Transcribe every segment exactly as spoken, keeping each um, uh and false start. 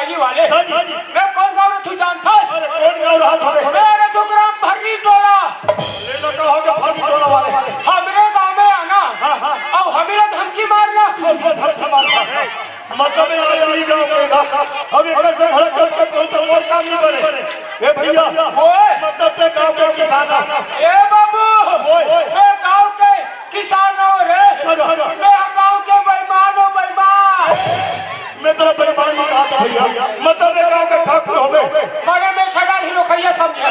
वाले। हाँ जी। मैं कोन गाँव रथों जानथस? अरे, कोन गाँव रथों? मैं रथों ग्राम भर्री टोला। ले लो, का हो गया भर्री टोला वाले? हमरे गाँव में आना। हाँ, हाँ। अउ हमी ला धमकी मारना। अब ये धमकी मारना। मतलब, ये आदमी गाँव के गा। अब एकर से भड़क कर के कोई तो मोर काम नहीं बने। ए भैया, ओए। मतलब, ते गाँव के किसान आ। ए बाबू, ओए। मैं गाँव के किसान हो रे। अरे, अरे। मैं गाँव के बेईमान हो, बेईमान। मैं तोला बेईमान नहीं कहा था भैया, मतलब, ये गाँव के ठाकुर होवे। माने मैं छड़ा ही लोखैया समझे।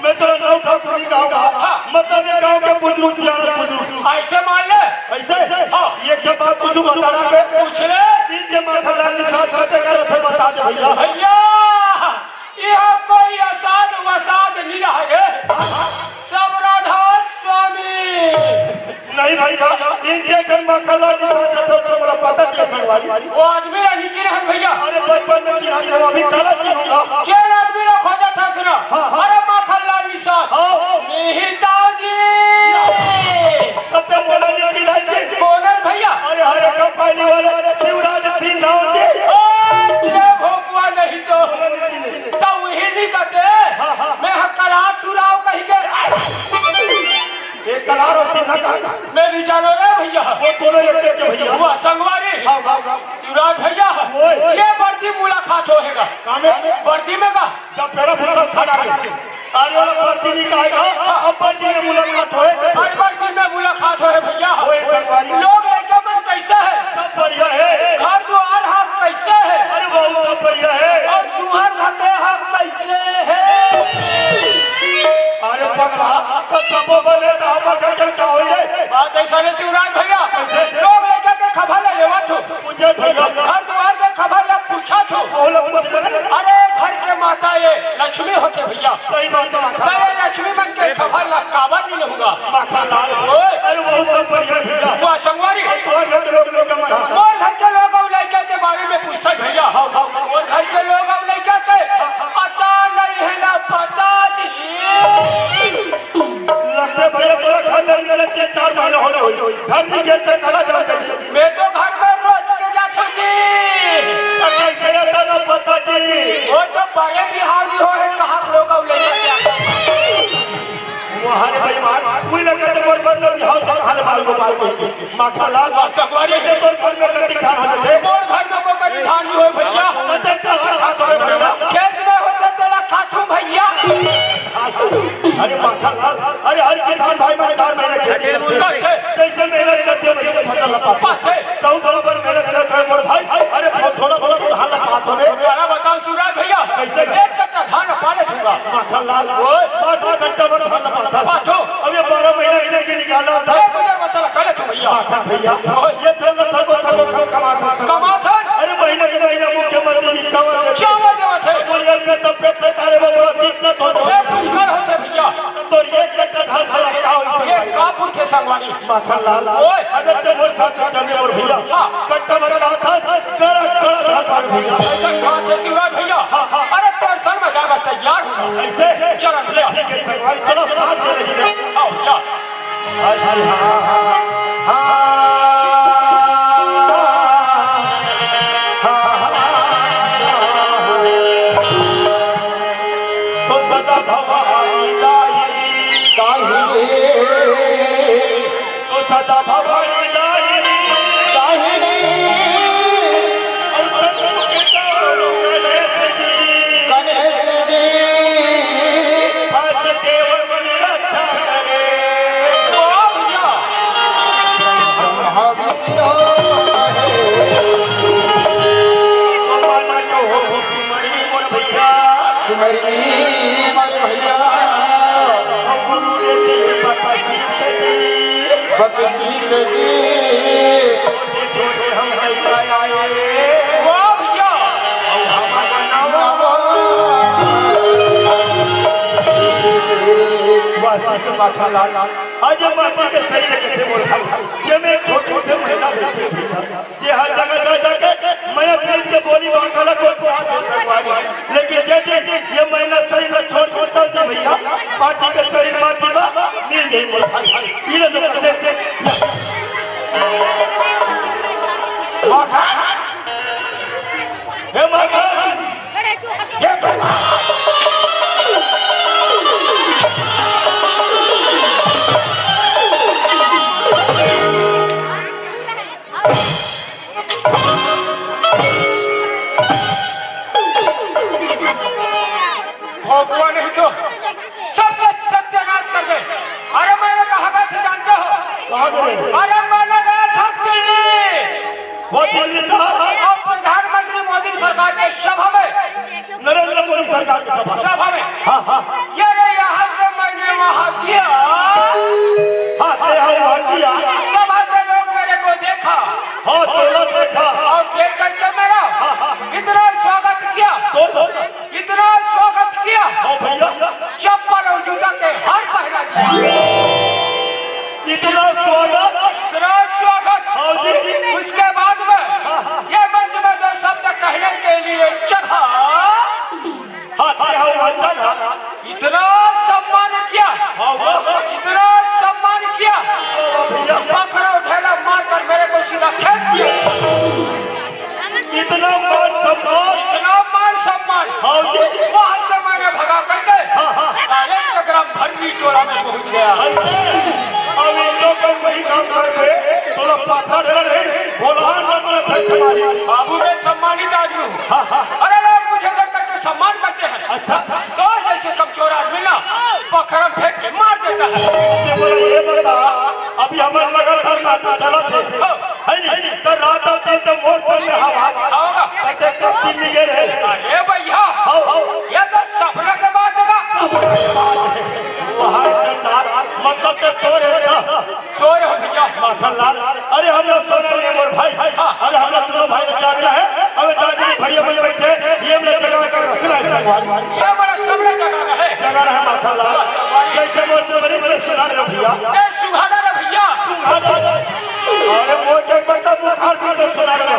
मैं तोला नाव ठाकुर नहीं कहूँगा। हाँ। मतलब, ये गाँव के बुजुर्ग, सियाना बुजुर्ग। ऐसे मान ले। ऐसे? हाँ। ये क्या बात पूछूं, बता रहा मैं। पूछ ले। तीन जे माखन लाल निषाद खाते का रथे, बता दे भैया। भैया, यहाँ कोई असाध वसाध नहीं रहा है। सब राधा स्वामी। नहीं भैया, तीन जे जन माखन लाल निषाद खाते तो बोला पता क्या संगवारी? वो आदमी ला नहीं चिन्हे भैया। अरे बचपन में चिन्हा थे, अभी काला चिन्हूंगा। केन आदमी ला खोजथस ना? हाँ, हाँ। अरे माखन लाल निषाद। हाँ। मेहता जी। तब तक बोला नहीं चिन्हा जी। कोन हे भैया? अरे हरे कंपनी वाले शिवराज सिंह नाव जी। ओ, तेरे भोकवा नहीं तो। बोला नहीं चिन्हे। तो वही नहीं कहते। हाँ, हाँ। मैं हकलात टुराव कहीं के। एक कलार और सिन्हा का। मैं नहीं जानो रे भैया। वो दोनों एक के भैया। वो संगवारी। हाँ, हाँ, हाँ। शिवराज भैया, ओए। ये बर्दी मुलाकात होएगा। कामे? बर्दी में का? जब मेरा भूसा खा डाले। अरे वाला बर्दी नहीं कहेगा, अब बर्दी में मुलाकात होए। अरे बर्दी में मुलाकात होए भैया। ओए संगवारी। लोग लइका मन कैसे हे? सब बढ़िया हे। घर दुआर हा कैसे हे? अरे बहुत सब बढ़िया हे। अउ तुहर घर के हा कैसे हे? अरे पगला, तो सबो बने तो हमर घर के का होई रे? बात ऐसा नहीं शिवराज भैया। कैसे? लोग लइका के खबर ले लेवत हो। पूछे भैया। घर दुआर के खबर ला पूछा थो। वो लोग कुछ बोले? अरे घर के माता ये लक्ष्मी होथे भैया। सही बात है, माता। तो ये लक्ष्मी मन के खबर ला काबर नहीं लूंगा? माता लाल। ओए। अरे वो सब बढ़िया भैया। वाह संगवारी। और घर के लोग, लोग का मन। मोर घर के लोग अउ लइका के बारे में पूछत भैया। हाँ, हाँ, हाँ। मोर घर के लोग अउ लइका के पता नहीं है ना पता जी। लगथे भैया तोला घर में रहते चार महीना होने होई। घर नहीं गए ते काला जाते जी। मैं तो घर में रोज के जाथो जी। तो कैसे ये तो ना पता जी। वो तो बड़े बिहाव नहीं हो है, कहाँ के लोग अउ लइका के। वो हरे बेईमान, कोई लगे तो मोर घर में बिहाव तो कहाँ ले बाल गोपाल को। माखा लाल, वाह, संगवारी। ये तोर घर में कति धान हो जाते? मोर घर में को कति धान नहीं होय भैया। अते कहाँ खात होय भैया? खेत में होते तेला खाथू भैया। अरे माखा लाल, अरे हर किसान भाई मन चार महीने खेती करते हैं। करते। जैसे मेहनत करते हैं, वैसे फसल ला पाते हैं। पाते। तू बराबर मेहनत करत हे मोर भाई। अरे थोड़ा बहुत धान ला पात होबे। करा बताओ शिवराज भैया। कैसे? एक कट्टा धान पा लेथों। माखा लाल। ओए। बारह घंटा भर धान पाता। पाथो। अब ये बारह महीना इधर के निकाला था। ये गुजर बसर कर लेथों भैया। माखा भैया। ओए। ये धन था को था को कम कमा था। कमा था। अरे महीना के महीना मुख्यमंत्री जी चावल देते। चावल देवत हे। बोलिए मैं तब पेट में तारे में बड़ा दिक्कत होता। ये पुष्कर होथे भैया। तो ये कट्टा धान वाला का हो ये का पुरखे संगवारी। माखन लाल, ओए। अगर ते मोर साथ में चले मोर भैया, हाँ। कट्टा भर रहा था, कड़ा, कड़ा धान पावे भैया। ऐसा कहा थे शिवराज भैया। हाँ, हाँ। अरे तोर संग में जाएगा तैयार होना। ऐसे? चलो भैया। ठीक है, संगवारी, चलो साथ में रहिए। आओ, जा। अजी हाँ, हाँ, हाँ। तो सदा भवानी दाई, दाई रे। तो सदा भवानी दाई, दाई रे। और सतगुरु के दारू गणेश जी, गणेश जी। आज केवल मन रक्षा करे। वाह भैया। ब्रह्मा विष्णु महेश। तो माना तो हो सुमरनी मोर भैया। सुमरनी मोर भैया। और गुरु ने दिए बकसीस जी। बकसीस जी। छोटे छोटे हम नहीं आए। वाह भैया। और हमारा नाम। वाह, वाह, माखा लाल। आज माटी के सरीर के थे मोर भाई। जे में छोटे से महीना बैठे भैया। जे हर जगह जा जाके मैं अपने के बोली बात अलग को तो हाथ से संगवारी। लेकिन जे जे ये महीना सरीर ला छोड़ के चल दे भैया, माटी के सरीर माटी में मिल गई मोर भाई। इले तो कहते से माखा। हे माखा। सरकार के सभा में, नरेंद्र मोदी सरकार के सभा। सभा में। हाँ, हाँ। ये रे, यहाँ से मैंने वहाँ किया। हाँ, ते हा वहाँ किया। सभा के लोग मेरे को देखा। हाँ, तोला देखा। और देख करके मेरा हाँ, हाँ। इतना स्वागत किया। कौन, कौन? इतना स्वागत किया। हाँ भैया। चप्पल और जूता के हार पहना दिया। इतना स्वागत। इतना स्वागत। हाँ जी। उसके बाद में हाँ, हाँ। ये मंच में दो शब्द कहने के लिए जगह। हाँ, ते हा वहाँ जगह। इतना सम्मान किया। हाँ, वाह। इतना सम्मान किया। वाह, वाह, भैया। पकड़ो ढेला मारकर मेरे को सीधा खेत दिया। इतना मान सम्मान। इतना मान सम्मान। हाँ जी। वहाँ से मैंने भगा करके हाँ, हाँ। direct ग्राम भरनी टोला में पहुँच गया। ऐसे? अब इन लोग का वही काम करके तोला पाथा ढेला नहीं, भोला नंबर फेंक मारी। बाबू, मैं सम्मानित आदमी हूँ। हाँ, हाँ। अरे, लोग मुझे देख करके सम्मान करते हैं। अच्छा। तो जैसे कमजोर आदमी ना पकड़म फेंक के मार देता है। ते बोला, ये बता, अभी हमन लगा था, था, था, चला थे। हाँ। है नहीं? तो रात और दिन तो मोर सर में हवा। होगा। तो के कब दिन निकले रहे? अरे भैया, हाँ, हाँ। ये तो सपना के बात होगा। वहाँ चंडाल, मतलब तो सो रहे ना। सो रहे हो भैया। माखन लाल, अरे हम लोग सो रहे हैं मोर भाई। हाँ। अरे हम लोग दोनों भाई ने जागना है। अबे दादी भैया बन बैठे, ये हमने जगा कर रखना है संगवारी। ये बड़ा सबले जगाना है। जगाना है माखन लाल। जैसे मोर से बड़ी बड़ी सुना रहे भैया। ए सुहाना रे भैया। सुहाना। अरे मोर के एक बंदा बुखार पी तो सुना रहे।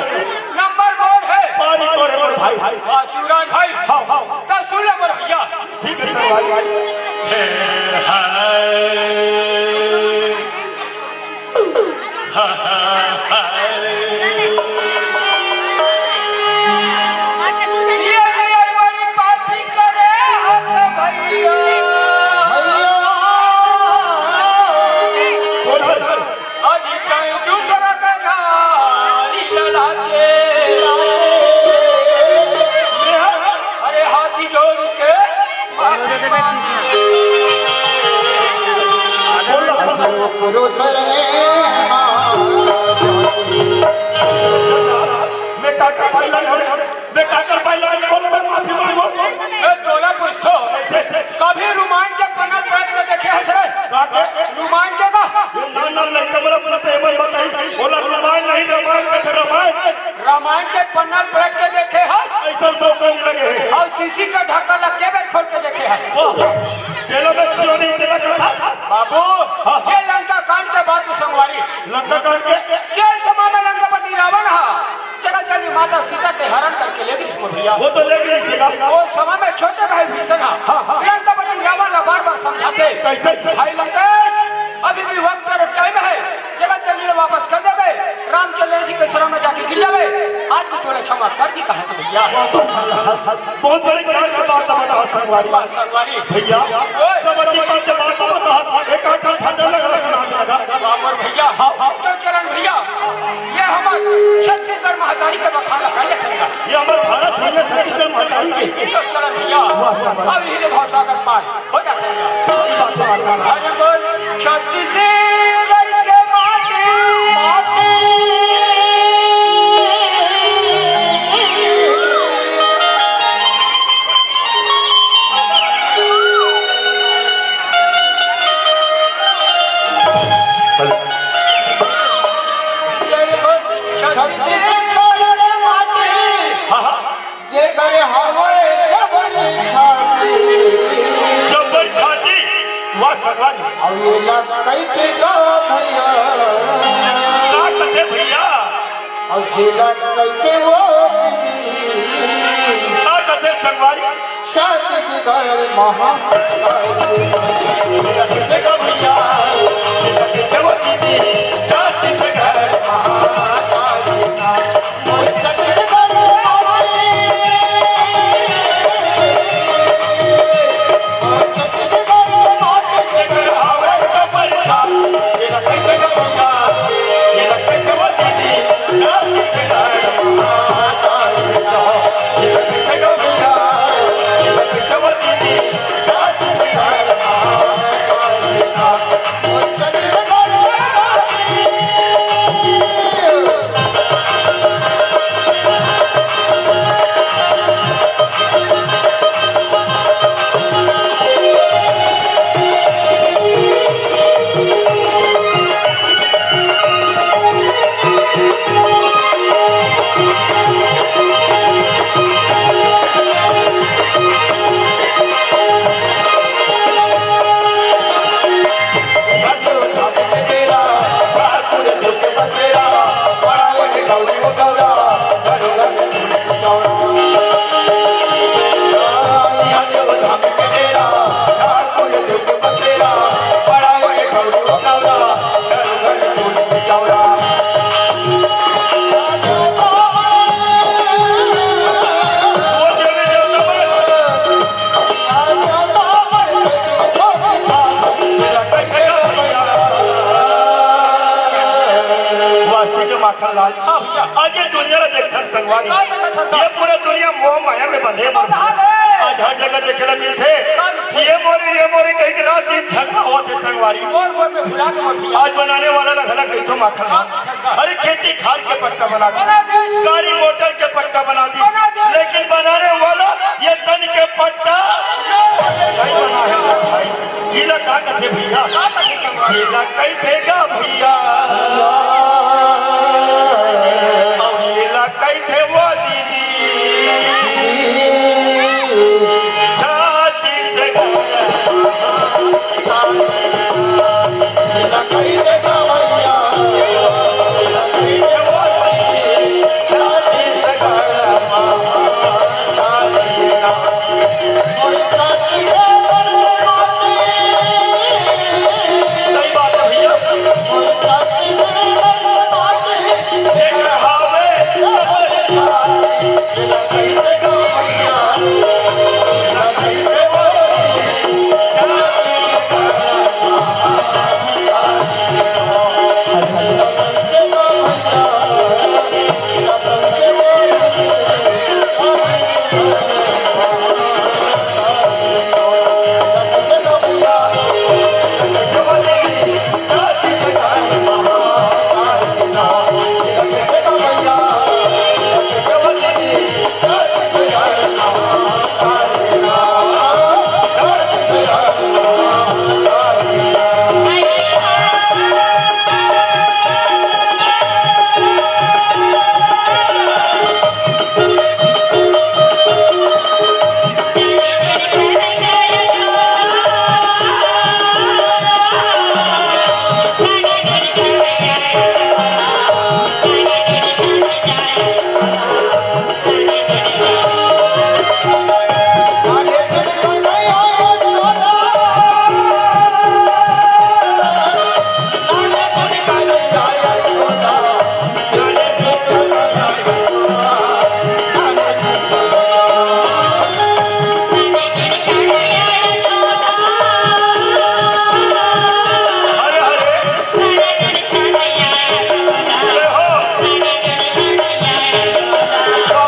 नंबर मोर है। पारी तोरे मोर भाई। वाह शिवराज भाई। हाँ, हाँ। तो सुन ले मोर भैया। ठीक है संगवारी। हे हाय। ये भी बड़ी पापी करे हंस भैया। भैया। अजी कहीं दूसरा का नारी ललाते। अरे हाथी जोड़ के मैं काका भाई लाइन हरे, मैं काका भाई लाइन कौन मैं माफी मांगो? ए, तोला पूछतो, कभी रामायण के पन्ना पलट के देखे हस रे? काके? रामायण के का? ना, ना, नहीं, कमला पूरा पेपर बताई। बोला, रामायण नहीं, रामायण का था, रामायण। रामायण के पन्ना पलट के देखे हस? ऐसा मौका नहीं लगे है। और शीशी का ढक्कन ला के बेर खोल के देखे हस? वाह, चलो, मैं क्यों नहीं तेरा कथा? बाबू, हाँ। ये लंका कांड के बात तो संगवारी। लंका कांड के? के समय में लंकापति रावण हा, जगत जननी माता सीता के हरण करके ले गई इसको भैया। वो तो ले गई भैया। वो समय में छोटे भाई भीषण हा, हाँ, हाँ। लंकापति रावण ला बार-बार समझाते, कैसे? भाई लंकेश, अभी भी वक्त और टाइम है, जगत जननी ला वापस कर देबे, रामचंद्र जी के शरण में जाके गिर जाबे, आज भी तोला क्षमा कर दी कहा तो भैया। बहुत बड़े ज्ञान के बात बता संगवारी। वाह, संगवारी। भैया, ओए। तब अति पद बात बता, एक आठ फटा लगा सुना लगा। बाबर भैया, हाँ, हाँ। तो चलन भैया, ये हमर छत्तीसगढ़ महतारी के बखान ला कर ले चलेगा। ये हमर भारत भैया छत्तीसगढ़ महतारी के। तो चलन भैया, वाह, वाह, वाह। अब इन्हीं भाषा का पार हो जाता है। सही बात है, बात है। अरे बोल छत्तीसगढ़ के माटी। माटी। छत्तीसगढ़ माटी। हाँ, हाँ। जेकर हवय जबर छाती। जबर छाती, वाह संगवारी। अउ ये लंकई के गा भैया। का कथे भैया? अउ ये लंकई के वो दीदी। का कथे संगवारी? छत्तीसगढ़ महा आज ये दुनिया ला देखथन संगवारी, ये पूरा दुनिया मोह माया में बंधे हे। आज हर जगह देखे ला मिलथे, ये मोरे, ये मोरे कहि के रात दिन झगड़ा होत हे संगवारी। आज बनाने वाला ला घला कहिथों माखन लाल, अरे खेती खार के पट्टा बना दिस, गाड़ी मोटर के पट्टा बना दिस, लेकिन बनाने वाला ये तन के पट्टा नहीं बना हे मोर भाई। एला का कथे भैया? एला कहिथे गा भैया, अउ एला कहिथे वो दीदी। छाती से एला कहिथे गा भैया, एला कहिथे वो दीदी। छाती से सही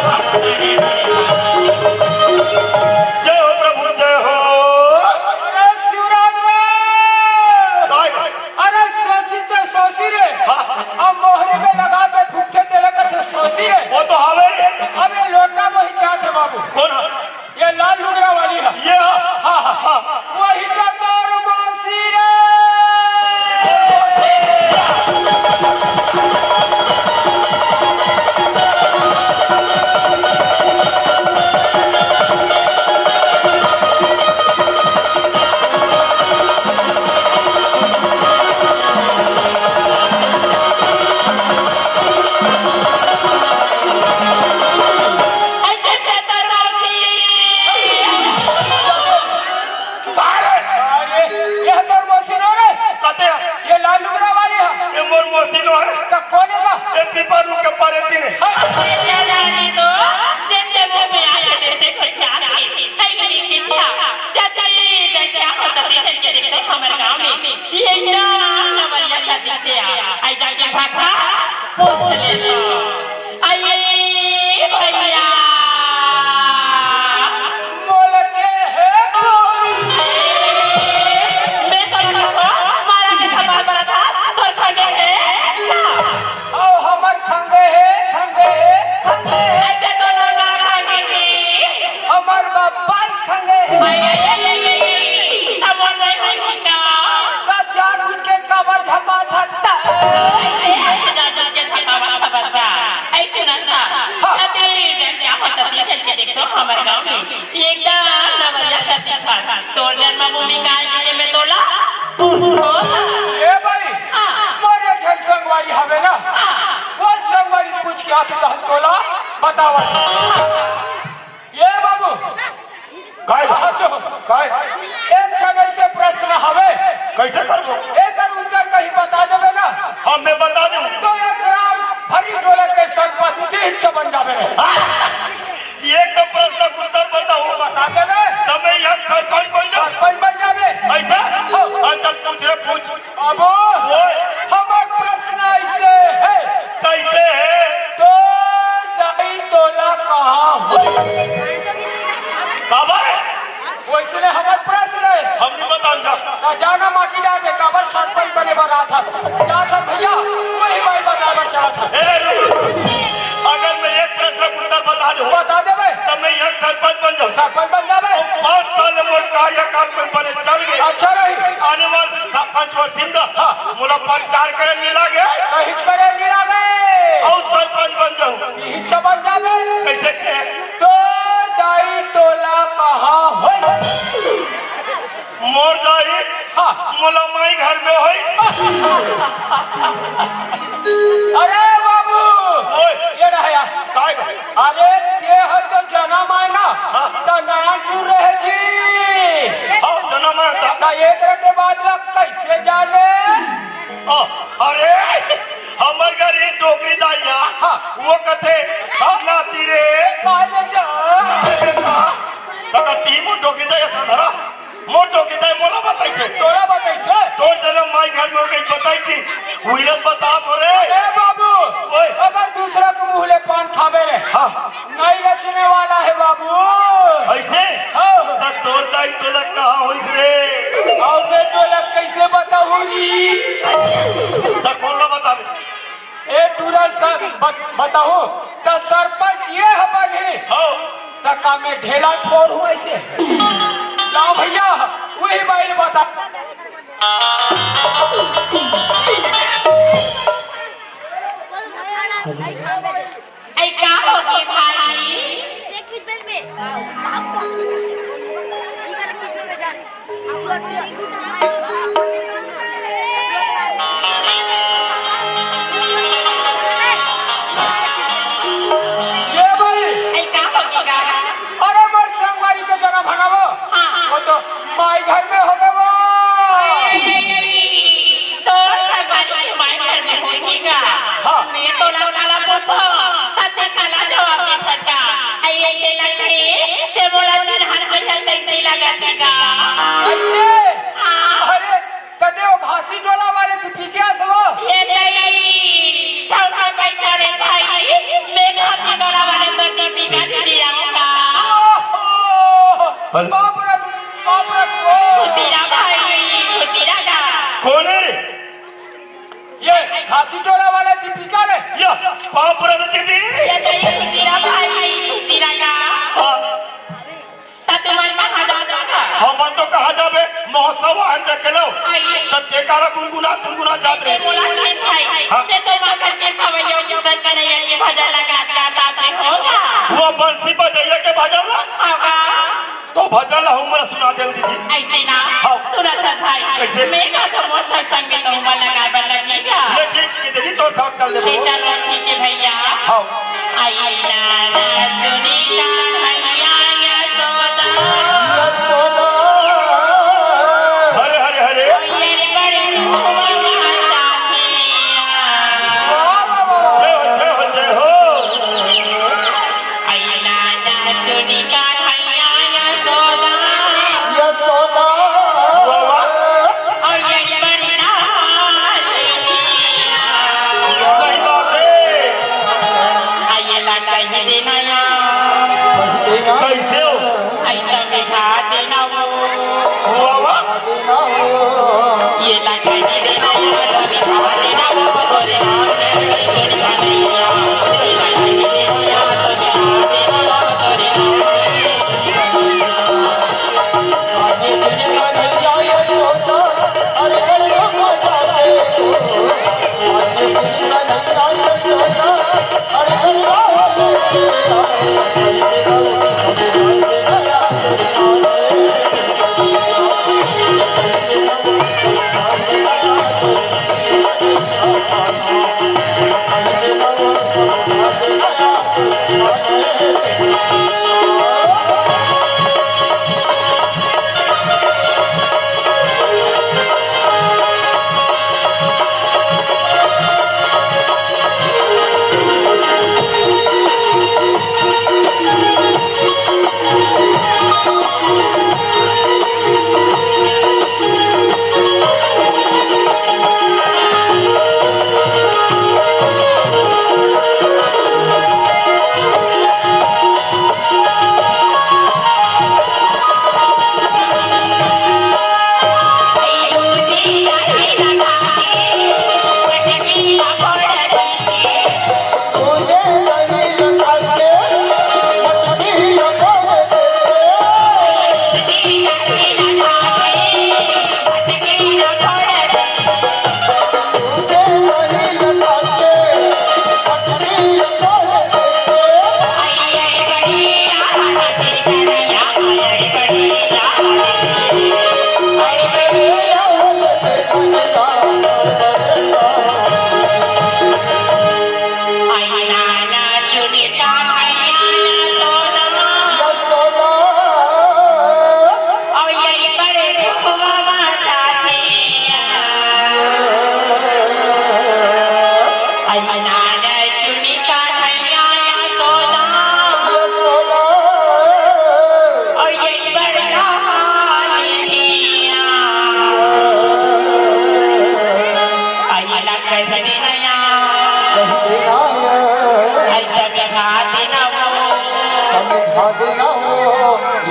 बात है भैया। जय हो प्रभु, जय हो। अरे शिवराज भाई। भाई। अरे सोची ते सोची रे। हाँ। अब मोहरी में लगा के फुकथे तेला कथे सोची रे। वो तो हवे। अब ये लोटा मोही क्या थे बाबू? कौन है? ये लाल लुगरा वाली है। ये हाँ। हाँ, हाँ। हाँ। वही तो तोर मौसी रे। का रे? अरे, ये तोर मौसी नो रे? कते? ये लाल लुगरा वाली है। ये मोर मौसी नो है। तो कौन है का? ये पीपर रुख के पारे तीन है। हाँ। ये जानी तो, जेते मुंह में आके तेरे को क्या है? है कि नहीं क्या? जब ये जब क्या होता है, जब के देखो हमारे गांव में, ये ना नवरिया का दिखते हैं। आई जाके भाखा, पूछ ले तो। अये भैया, मोला के हे कोई? मैं तो रखा था, मारा के सवाल बड़ा था, तोर खंगे हे का? ओ हमर खंगे हे, खंगे हे, खंगे हे। अइसे तो ना खंगे हे। हमर बाबा खंगे हे। अये, अये, अये, तब बोल रहे हो कि का? तब जानबूझ के कमर झपा था। अइसे, अइसे जानबूझ के झपावत खबर का। अइसे ना था। हाँ। तब ये जन क्या होता, ये जन के देख तो हमारे गांव में एकदम नवरिया का दिखा। तोर जन्मभूमि का है कि मैं तोला? तू हो। ए भाई, हाँ। मोर एक झन संगवारी हवे ना, हाँ। वो संगवारी पूछ के आथे तहन तोला बतावत। हाँ। ए बाबू, काय? हाँ, तो काय? एक ठन ऐसे प्रश्न हवे। कैसे करबो? एकर उत्तर कहीं बता देबे ना। हाँ, मैं बता दूं। तो एक ग्राम भरी टोला के सरपंच तीन च बन जाबे रे। हाँ? एक तो प्रश्न के उत्तर बताऊं। बता देबे। तब मैं यहाँ सरपंच बन जाऊं। सरपंच बन जाबे। ऐसा? हाँ। हाँ, चल पूछ रे, पूछ। बाबू, ओए। हमर प्रश्न ऐसे है। कैसे है? तो जाना माटी डाल दे, काबर सरपंच बने बर आत हस? जात हस भैया, वही बाई बताए बर चलत हस। ए, रुक। अगर मैं एक प्रश्न के उत्तर बता दूं, बता देबे। तब मैं यहाँ सरपंच बन जाऊँ। सरपंच बन जाबे। तो पाँच साल में मोर कार्यकाल में बने चल गए। अच्छा रही। आने वाले सा-, पाँच वर्ष में हाँ। मोला प्रचार करे नहीं लागे। कहीं करे नहीं लागे। और सरपंच बन जाऊँ। तिहिच बन जाबे। कैसे के? तोर दाई तोला कहा होय? मोर दाई हाँ। मोला माई घर में होई। अरे बाबू, ओए। ये रहा यार। काय भाई? अरे, ते ह तो जनम आय ना, हाँ। त नानचुन रहे जी। हाँ, जनम आय त। त एक रते बात ला कैसे जाने? हाँ, अरे, हमर घर ये डोकरी दाई हा, हाँ। वो कथे, हाँ। नाती रे। काय बेटा? नाती रे, हाँ। त कती मोर डोकरी दाई हा संधरा। मोर डोकरी दाई मोला बताइसे। तोला बताइसे? तोर जनम माई घर में हो गई बताई थी। उही ला बता तो रे। ए बाबू, ओए। अगर दूसरा के मुंह ले पान खाबे रे, हाँ। नहीं रचने वाला है बाबू। ऐसे? हाँ। त तोर दाई तोला कहाँ होइस रे? अब मैं तोला कैसे बताऊँ री? त कोन ला बताबे? ए टूरा सर, बत-, बताहूँ, त सरपंच ये ह बनही, हाँ। त का मैं ढेला फोरहूँ ऐसे? जाओ भैया, वही बाई ल बता। ऐ का होगे भाई? ये भाई। ऐ का होगे गा? अरे मोर संगवारी के जनम हना वो। हाँ। वो तो माई घर में होगे वो। तोर संगवारी के माई घर में होगे गा। हाँ। मैं तोला काला पूछों, त तैं काला जवाब देथस गा। अइसे लगथे, तैं मोला चिन्हार पहिल तइसे लगत हे गा। अइसे? हाँ। अरे, त तैं वो घासी टोला वाले दीपिका हस वो? ए दई, ठौका पैसा रे भाई, मैं घासी टोला वाले तो दीपिका दीदी रहूँ गा। ओहो, बाप रे, बाप रे, ओ। खुशी रहा भाई, खुशी रहा गा। कोन हे रे? ये घासी टोला वाला दीपिका ने। या, पाँव परत दीदी। ए दई, खुशी रहा भाई, खुशी रहा गा। हाँ। त तुमन कहाँ जात हव गा? हमन तो कहाँ जाबे, महोत्सव आहन देखे लो। आइए। त तैं काला गुनगुना, गुनगुना जात रे। ए मोला नहीं भाई, हाँ। मैं तो मक्खन के खवैया किशन कन्हैया के भजन ला गात गात आत हों गा। वो बंसी बजैया के भजन ला? हाँ गा। तो भजन ला हमर सुना दे दीदी। अइसे ना। हाँ। सुनत हस भाई। कइसे? मैं का तो मोर संग में तो मन लगा बर लगी गा। ले ठीक, कि दीदी तोर साथ चल देबो। ले चलो, ठीक हे भैया। हाँ। आई लाला चुनी का भैया यशोदा। यशोदा। हरे, हरे, हरे। ओ ये बड़े मुँह में साथिया। वाह, वाह, वाह, वाह। जय हो, जय हो, जय हो। आई लाला चुनी का भैया यशोदा। यशोदा। वाह, वाह। और ये बड़ी लाल सही बात है। आई लाला कह देना यार।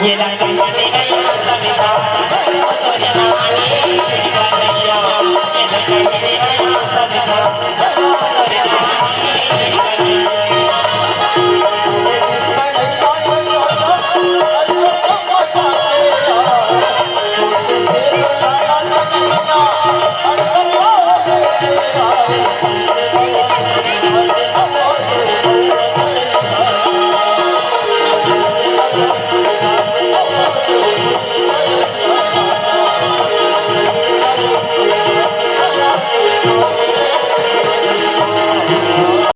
ये ला टंगनी नहीं